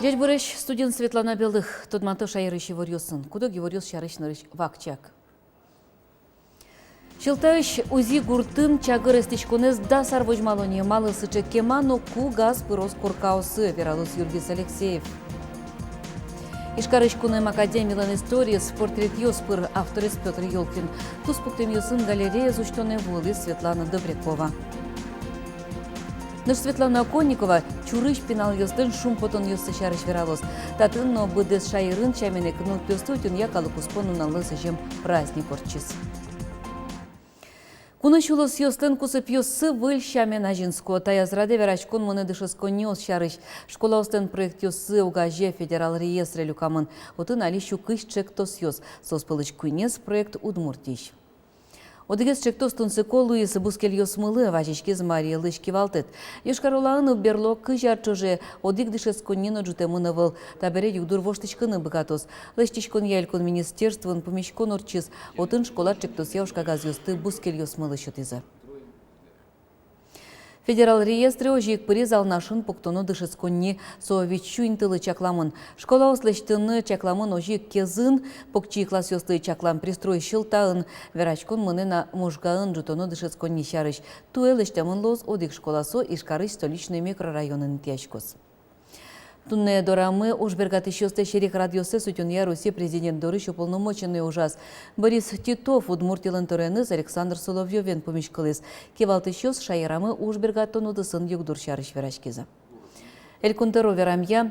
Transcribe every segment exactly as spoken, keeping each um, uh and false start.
Ӟечбуресь, студиын Светлана Белых. Тодмато шаерысь иворъёсын. Куд-ог иворъёс сярысь нырысь вакчияк. Сьӧлтаысь Узи гуртын чагыр эстӥськонэз дас ар возьмало ни. Малы сыӵе кема но ку газ пыроз коркаосы, вералоз Юргис Алексеев. Ижкарысь кунэм академилэн историез портретъёс пыр, авторез Пётр Ёлкин. Туспуктэмъёсын галереяез усьтонэ вуылӥз Светлана Добрякова. Нош Светлана Оконникова чурысь пиналъёслэн шумпотонъёссы сярысь вералоз. Татын но быдэс шаерын сяменык нылпиосты утёнъя калыккуспо нуналлы сӥзем праздник ортчиз. Кунысь улосъёслэн кусыпъёссы выль сямен азинско. Таяз радэ вераськон мынэ дышетсконниос сярысь. Школаослэн проектъёссы огазе федерал реестре люкамын. Отын али сю кызь ӵектосъёс. Соос пӧлысь куинез проект Удмуртиысь. Одӥгез ӵектос тунсыко луиз бускельёсмылы, вазиськиз Мариэлысь кивалтэт. Йошкар-Олаын берло кызь ар ӵоже одӥг дышетсконни но ӝутэмын ӧвӧл. Табере югдур воштӥськыны быгатоз. Лэсьтӥськонъя элькун министерствоын пумиськон ортчиз, отын школа ӵектосъя ужкагазъёсты бускельёсмылы сётӥзы. Федерал реестре озьы ик пыриз Алнашын пуктоно дышетсконни, со вить сю интылы чакламын. Школаос лэсьтыны чакламын озьы ик Кезын, покчи классъёслы чаклам пристрой Сьӧлтаын. Вераськон мынэ на Можгаын ӝутоно дышетсконни сярысь. Туэ лэсьтэмын луоз одӥг школа, со Ижкарысь Столичный микрорайонын интыяськоз. Туннэ дорамы ужбергатӥсьёслэсь эрикрадъёссэс утёнъя Россия президент дорысь уполномоченный ужаз. Борис Титов Удмуртилэн тӧроеныз Александр Соловьёвен пумиськылӥз. Кивалтӥсьёс шаерамы ужбергатон удысын югдур сярысь вераськизы. Элькун тӧро верамъя,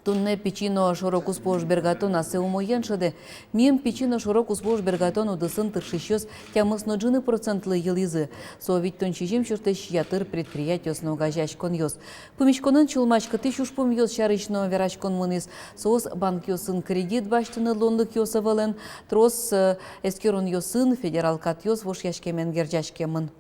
туннэ пичи но шоро-куспо ужбергатон ассэ умоен шӧдэ. Миым пичи но шоро-куспо ужбергатон удысын тыршисьёс тямыс но ӝыны процентлы йылӥзы. Со витьтон сизьым сюрслэсь ятыр предприятиос но огазеяськонъёс. Пумиськонын сюлмаськытӥсь ужпумъёс сярысь но вераськон мынӥз. Соос банкъёсын кредит басьтыны луонлыкъёс ӧвӧлэн, трос, э, эскеронъёсын федерал катъёс вошъяськемен герӟаськемын.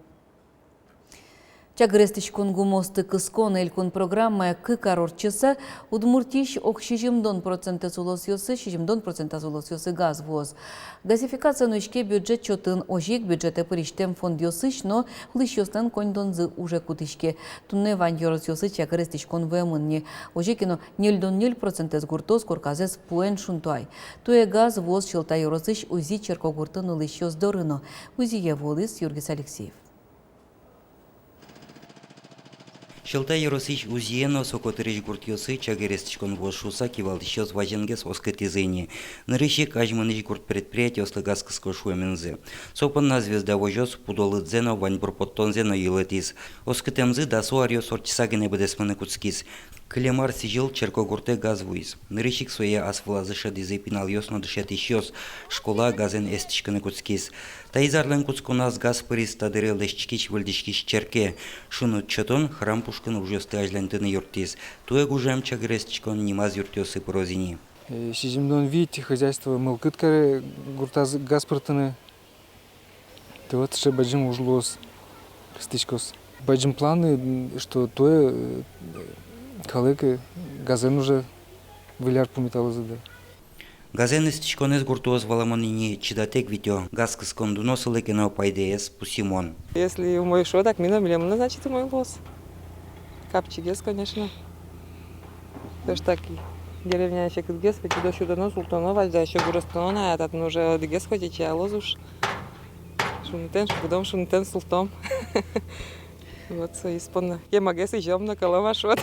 Чагыр эстӥськон гумыосты кыскон элькун программая кык ар ортчыса, Удмуртиысь ог сизьымдон процентэз улосъёсы, сизьымдон процентэз улосъёсы газ вуоз. Газификация нуиське бюджет чотын, озьы ик бюджетэ пырисьтэм фондъёсысь но улӥсьёслэн коньдонзы уже кутӥське. Туннэ вань ёросъёсы чагыр эстӥськон вуэмын ни. Озьы ке но, ньыльдон ньыль процентэз гуртоос корказэс пуэн шунто ай. Туэ газ вуоз Сьӧлта ёросысь Узи черкогуртын улӥсьёс доры но. Узие вуылӥз Юргис Алексеев. Сьӧлта ёросысь Узие но со котырысь гуртъёсы чагыр эстӥськон вуоз шуыса кивалтӥсьёс вазенгес оскытӥзы ини. Нырысь ик азьмынӥсь гурт предприятиослы газ кыско шуэменызы. Со понна «Звезда» возёс пудо лыдзэ но, ваньбур поттонзэ но йылэтӥз. Оскытэмзы дасо аръёс ортчыса гинэ быдэсмыны кутскиз. Кылем ар сӥзьыл черкогуртэ газ вуиз. Нырысь ик сое ас вылазы шӧдӥзы пиналъёс но дышетӥсьёс. Школа газэн эстӥськыны кутскиз. Таиз арлэн кутсконаз газ пыриз та дыре лэсьтӥськись-лэсьтӥськись черке. Шуныт сётон храм пушкын ужъёсты азьланьтыны юрттӥз. Туэ гужем чагыр эстӥськон нимаз юртъёсы пыроз ини. Э, сизьымдон вить хозяйство мылкыд каре гуртаз газ пыртыны. Тӥ вот сыӵе бадӟым уж луоз, эстӥськоз. Бадӟым планы, м, что туэ, э, калык, э, газэн уже выль ар пумиталозы, да. Газэн эстӥськонэз гуртоос валамон ини, чидатэк витё. Газ кыскон дуно сылэ ке но, пайдаез пусйымон. Если умой шуо, так ми но милемлы, значит, умой луоз. Капчигес, конечно. Тоже так и деревняын секытгес, пичи досюдоно, султоно, вазь да ещё гур эстоно на, а татын уже одӥгез коть ичиалоз уж. Шунытэн шугдом, шунытэн султом. Вот со испонна. Кемагес изём но, кӧлэм-а шуод.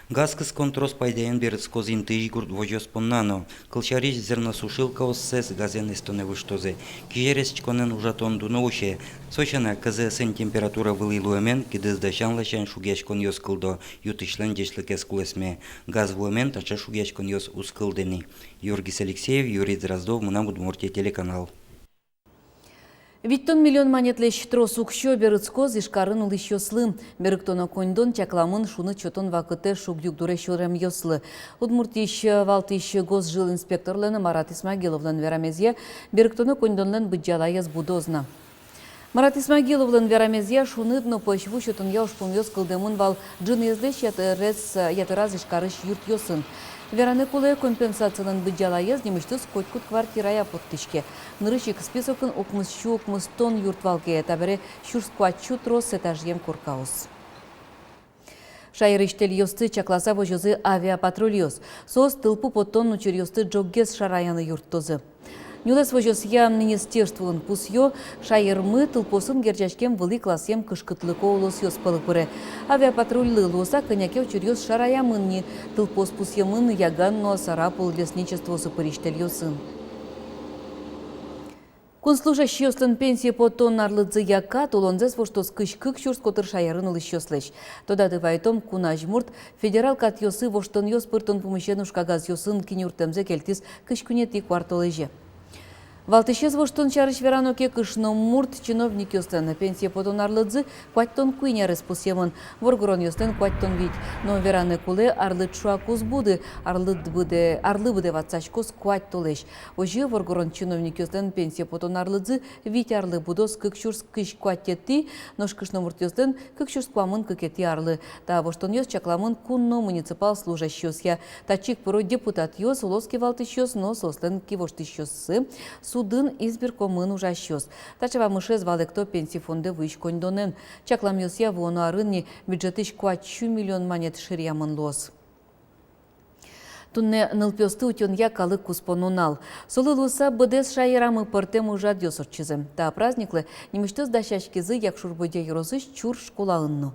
Газ кыскон трос пайдаен берытскоз интыысь гурт возёс понна но. Кылсярысь, зерносушилкаоссэс газэн эстонэ выжтозы. Кизер эстӥськонэн ужатон дуно усе. Со сяна, КЗС-ын температура вылӥ луэмен, кидыс дасян ласянь шугъяськонъёс кылдо, ю-тысьлэн ӟечлыкез кулэсме. Газ вуэмен таӵе шугъяськонъёс уз кылдэ ни. Юргис Алексеев, Юрий Дроздов, «Мынам Удмуртие» телеканал. Витьтон миллион манетлэсь трос уксё берытскоз Ижкарын улӥсьёслы. Берыктоно коньдон чакламын шуныт сётон вакытэ шуг-юг дуре сюремъёслы. Удмуртиысь валтӥсь госжилинспекторлэн Марат Исмагиловлэн верамезъя, берыктоно коньдонлэн быдӟалаез будоз на. Марат Исмагиловлэн верамезъя, шуныт но пӧсь ву сётонъя ужпумъёс кылдэмын вал ӝынызлэсь ятырез, ятыраз Ижкарысь юртъёсын. Вераны кулэ, компенсацилэн быдӟалаез нимысьтыз котькуд квартирая поттӥське. Нырысь ик списокын укмыс сю укмыстон юрт вал ке, табере сюрс куать сю трос этажъем коркаос. Шаерысь тэльёсты чакласа возёзы авиапатрульёс. Соос тылпу поттон учыръёсты ӝоггес шараяны юрттозы. Нюлэс возёсъя министерствоын пусъё, шаермы тылпуосын герӟаськем вылӥ классъем кышкытлыко улосъёс пӧлы пыре. Авиапатрульлы луыса кӧня ке учыръёс шараямын ни, тылпуос пусъемын Яган но Сарапул лесничествоосы пырись тэльёсын. Кун служащийёслэн пенсие потон арлыдзы яка, улонзэс воштоз кызь кык сюрс котыр шаерын улӥсьёслэсь. Тодады вайтом, кун азьмурт федерал катъёсы воштонъёс пыртон пумысен ужкагазъёсын киньыртэмзэ кельтӥз кызь куинетӥ куартолэзе. Валтӥсез воштон сярысь верано ке, кышномурт чиновникъёслэн пенсие потон арлыдзы куатьтон куинь арес пусъемын, воргоронъёслэн куатьтон вить. Но вераны кулэ, арлыд шуак уз буды, арлыд быдэ, арлы быдэ ватсаськоз куать толэзь. Озьы воргорон чиновникъёслэн пенсие потон арлыдзы вить арлы будоз кык сюрс кызь куатетӥ, нош кышномуртъёслэн кык сюрс куамын кыкетӥ арлы. Та воштонъёс чакламын кун но муниципал служащийёсъя. Татчы ик пыро депутатъёс, улос кивалтӥсьёс но соослэн кивоштӥсьёссы, судын, избиркомын ужасьёс. Таӵе вамышез валэкто Пенси фондэ вуись коньдонэн. Чакламъёсъя, вуоно арын ни бюджетысь куать сю миллион манет ширъямын луоз. Туннэ нылпиосты утёнъя калык куспо нунал. Солы луыса быдэс шаерамы пӧртэм ужрадъёс ортчизы. Та праздниклы нимысьтыз дасяськизы Якшур-Бӧдья ёросысь Чур школаын но.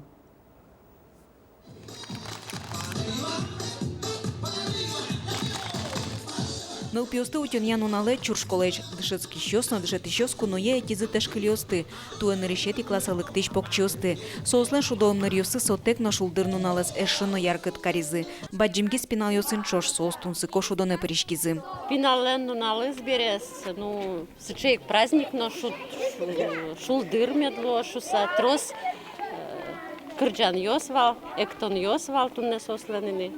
Нылпиосты утёнъя нуналэ Чур школаысь дышетскисьёс но дышетӥсьёс куное ӧтизы тэшкыльёсты, туэ нырысетӥ классэ лыктӥсь покчиосты. Соослэн шудо ымныръёссы сотэк но шулдыр нуналэз эшшо но яркыт каризы. Бадӟымгес пиналъёсын ӵош соос тунсыко шудонэ пыриськизы. Пиналлэн нуналыз бере, ну, сыӵе ик праздник но, шуд-, шу-, шулдыр мед луоз шуыса, трос, э, кырӟанъёс вал, эктонъёс вал туннэ соослэн ини.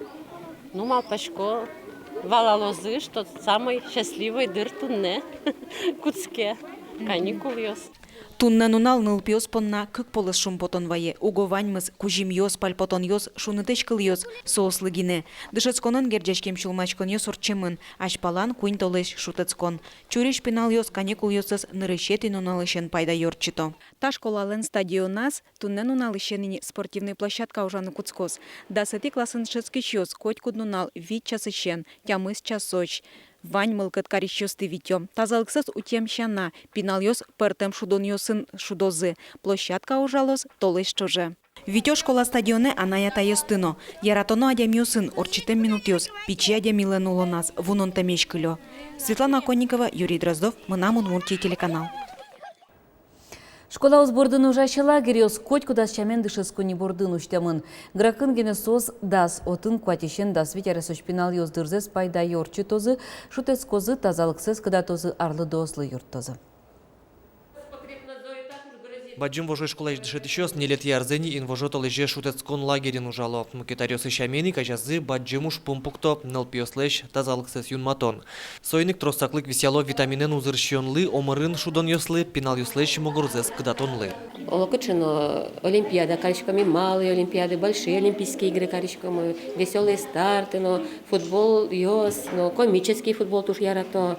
Ну, малпасько, валалозы, что самой счастливой дыр туннэ кутске, каникулъёс. Туннэ нунал нылпиос понна кык полэс шумпотон вае. Уго ваньмыз: кузьымъёс, пальпотонъёс, шунытэсь кылъёс — соослы гинэ. Дышетсконэн герӟаськем сюлмаськонъёс ортчемын. Азьпалан куинь толэзь шутэтскон. Чурысь пиналъёс каникулъёссэс нырысетӥ нуналысен пайдаё ортчыто. Та школалэн стадионаз туннэ нуналысен ини спортивной площадка ужаны кутскоз. Дасэтӥ классын дышетскисьёс котькуд нунал вить часысен тямыс часозь вань мылкыд карисьёсты витё. Тазалыксэс утем сяна, пиналъёс пӧртэм шудонъёсын шудозы. Площадка ужалоз толэзь ӵоже. Витё школа стадионэ анай-атайёсты но. Яратоно адямиосын ортчытэм минутъёс пичи адямилэн улоназ вунонтэмесь кылё. Светлана Оконникова, Юрий Дроздов, «Мынам Удмуртие» телеканал. Школаос бордын ужась лагерьёс котькудаз сямен дышетскони бордын усьтэмын. Гракын гинэ соос дас, отын куатьысен дас вить аресозь пиналъёс. Дырзэс пайдаё ортчытозы, шутэтскозы, тазалыксэс кыдатозы, арлыдоослы юрттозы. Бадӟым Вожой школаысь дышетӥсьёс ньылетӥ арзэ ини инвожо толэзе шутэтскон лагерьын ужало. Мукет аръёсы сямен ик, азязы бадӟым ужпум пукто: нылпиослэсь тазалыксэс юнматон. Соин ик трос саклык висъяло витаминэн узыр сиёнлы, омырын шудонъёслы, пиналъёслэсь мугорзэс кыдатонлы. Оло кыӵе но олимпиада кариськом, и малые олимпиады, большие олимпийские игры кариськом, весёлые старты но, футболъёс но, комический футбол туж ярато.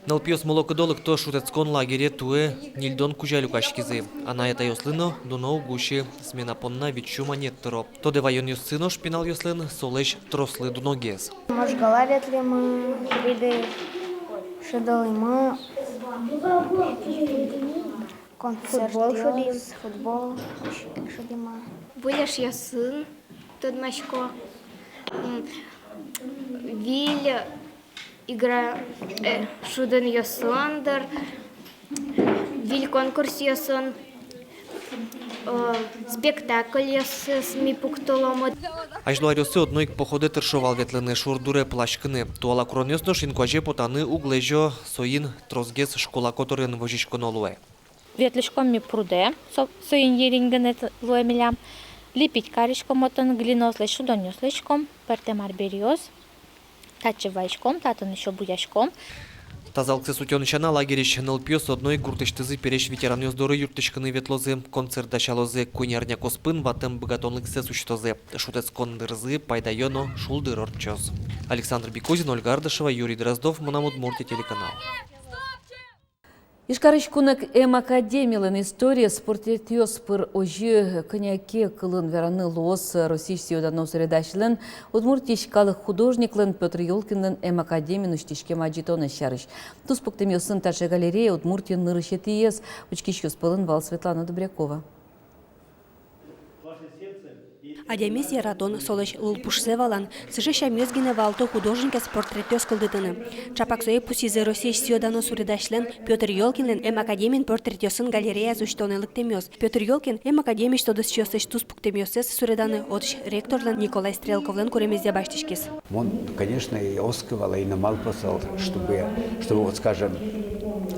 Нылпиос мылокыдо лыкто шутэтскон лагере туэ ньыльдон кузя люкаськизы. Анай-атайёслы но дуно уг усьы, смена понна вить сю манет тыро. Тодэ ваёнъёссы нош пиналъёслэн солэсь трослы дуногес. Можгала ветлӥмы, грибы шудылӥмы, концертъёс, футбол шудӥмы. Выль эшъёсын тодмасько, м, выль игра, э, шудонъёсын дыр, выль конкурсъёсын, э, спектакльёсыз ми пуктыломы. Азьло аръёсы одно ик походэ тыршо вал ветлыны, шур дуре пыласькыны. Туала куронъёс нош инкуазе потаны уг лэзё, соин тросгес школа котырын возиськоно луэ. Ветлӥськом ми прудэ, со-, соин йырин гинэ луэ милям. Лепить кариськом отын, глинаослэсь шудонъёс лэзиськом, пӧртэм арбериос. Татчы вайиськом, татын ещё буяськом. Тазалыксэс утён сяна, лагерьысь нылпиос одно ик гуртысьтызы пересь ветеранъёс доры юрттӥськыны ветлозы, концерт дасялозы, куинь арня куспын ватэм быгатонлыксэс усьтозы. Шутэтскон дырзы пайдаё но шулдыр ортчоз. Александр Бекузин, Ольга Ардашева, Юрий Дроздов, «Мынам Удмуртие» телеканал. Ижкарысь кунэк эм академилэн историез портретъёс пыр озьы кӧня ке кылын вераны луоз Россиысь сӥё-дано суредасьлэн, Удмуртиысь калык художниклэн Пётр Ёлкинлэн эм академиын усьтӥськем адӟытонэз сярысь. Туспуктэмъёсын таӵе галерея Удмуртиын нырысетӥез. Учкисьёс пӧлын вал Светлана Добрякова. Адямиез яратон, солэсь лулпушсэ валан, сыӵе сямъёс гинэ валто художникез портретъёс кылдытыны. Чапак сое пусйизы Россиысь сӥё-дано суредасьлэн Пётр Ёлкинлэн эм академиын портретъёсын галереяз усьтонэ лыктэмъёс. Пётр Ёлкин эм академиысь тодосчиослэсь туспуктэмъёссэс суреданы отысь ректорлэн Николай Стрелковлэн куремезъя басьтӥськиз. Мон, конечно, и оскы вал, и но малпасал, чтобы, чтобы, вот скажем,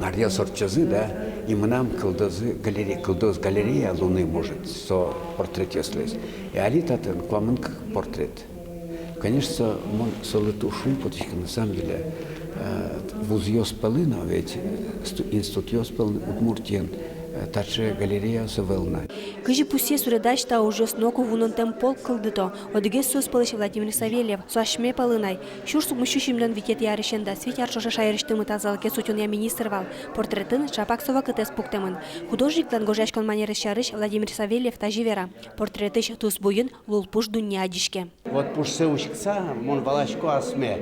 аръёс ортчозы, да, и мынам кылдозы галерея, кылдоз галерея луыны может со портретъёслэсь. И али татын куамын кык портрет. Конечно, со, мон солы туж шумпотӥсько, на самом деле, э, вузъёс пӧлын но ведь, э, сту-, институтъёс пӧлын Удмуртиын, э, таӵе галереяос ӧвӧл на. Кызьы пусъе суредась, та ужъёс ноку вунонтэм полк кылдыто. Одӥгез соос пӧлысь Владимир Савельев, со асьме пӧлын ай. Сюрс укмыссю сизьымдон витетӥ арысен дас вить ар ӵоже шаерысьтымы тазалыкез утёнъя министр вал. Портретын чапак со вакытэз пуктэмын. Художниклэн гожъяськон манерез сярысь Владимир Савельев тазьы вера: портретысь тусбуйын лулпуш дунне адӟиське. Вот пушсэ учкыса, мон валасько асме.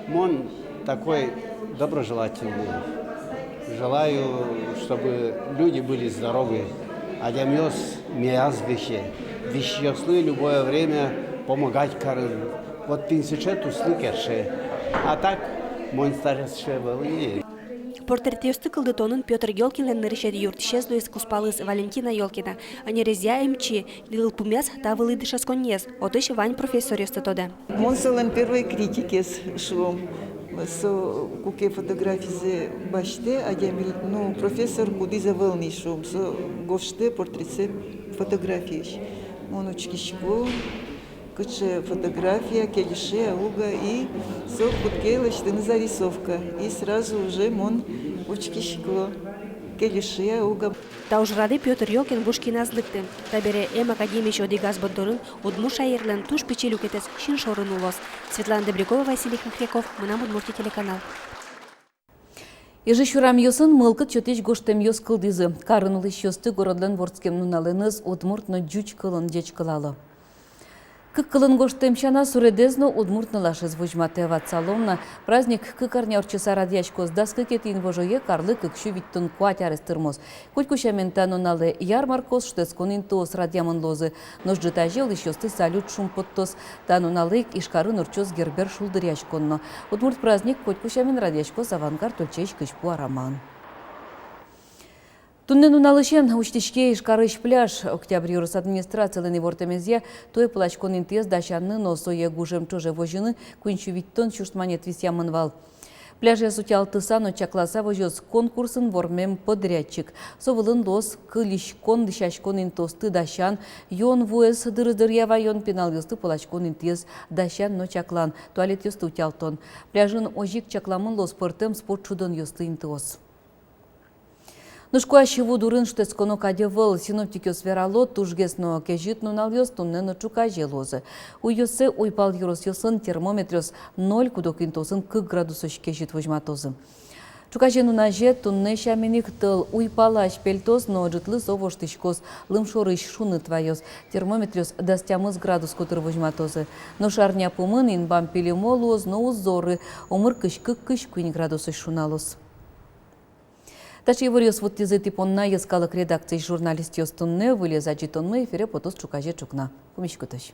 Мон такой доброжелательный. Желаю, чтобы люди были здоровы. Адямиос мияз висе. Висисьёслы любое время помогать карыны. Вот тӥни сыӵе туслы кельше. А так, мон старец ӧвӧл. Портретъёсты кылдытонын Пётр Ёлкинлэн нырысетӥ юрттӥсез луиз кузпалыз Валентина Ёлкина. Ӧнерезъя эмчи, йылпумъяз та вылӥ дышетсконниез, отысь вань профессоръёсты тодэ. Мон солэн первой критикез, шуом. Со куке фотографизэ басьтэ, адями, ну, профессор кудӥз ӧвӧл ни, шуом, со гожтэ портретсэ фотографиысь. Мон учкисько, кыӵе фотография, кельше-а, уг-а, и со кутске лэсьтыны зарисовка. И сразу уже мон учкисько, кельше-а, уг-а. Та ужрадэ Пётр Ёлкин вуж киыназ лыкты. Табере эм академиысь одӥгаз борддорын удмурт шаерлэн туж пичи люкетэз син шорын улоз. Светлана Добрякова, Василий Хохряков, «Мынам Удмуртие» телеканал. Ижысь урамъёсын мылкыд сётӥсь гожтэмъёс кылдӥзы. Карын улӥсьёсты городлэн вордскем нуналэныз удмурт но ӟуч кылын ӟечкылало. Кык кылын гожтэм сяна, суредэз но удмурт нылашез возьматэ. Ватсалом на, праздник кык арня ортчыса радъяськоз. Дас кыкетӥ инвожое карлы кык сю витьтон куать арес тырмоз. Котьку сямен, та нуналэ ярмаркаос, шутэтскон интыос радъямын луозы. Нош ӝытазе улӥсьёсты салют шумпоттоз. Та нуналэ ик Ижкарын ортчоз Гербер шулдыръяськон но. Удмурт праздник котьку сямен радъяськоз «Авангард» ульчаысь кызьпу арамаын. Туннэ нуналысен усьтӥське Ижкарысь пляж. Октябрь ёрос администрацилэн ивортэмезъя, туэ пыласькон интыез дасяны но сое гужем ӵоже возьыны куинь сю витьтон сюрс манет висъямын вал. Пляжез утялтыса но чакласа возёз конкурсын вормем подрядчик. Со вылын луоз кылиськон, дӥсяськон интыосты дасян, юон вуэз дырыз дыръя ваён, пиналъёсты пыласькон интыез дасян но чаклан, туалетъёсты утялтон. Пляжын озьы ик чакламын луоз пӧртэм спорт шудонъёсты интыос. Нош куазь ву дурын шутэтсконо кадь ӧвӧл. Синоптикъёс верало, тужгес но кезьыт нуналъёс туннэ но ӵуказе луозы. Уйёсы уйпал ёросъёсын термометръёс ноль, куд-ог интыосын кык градусозь кезьыт возьматозы. Ӵуказе нуназе туннэ сямен ик тӧл уйпалась пельтоз, но ӝытлы со воштӥськоз, лымшорысь шуныт ваёз. Термометръёс дас тямыс градус котыр возьматозы. Нош арня пумын инбам пилимо луоз но уз зоры, омыр кызь кык-кызь куинь градусозь шуналоз. Таӵе иворъёс вуттӥзы тӥ понна йӧскалык редакциысь журналистъёс. Туннэ выльёз адӟытонмы эфире потоз ӵуказе ӵукна. Пумиськытозь.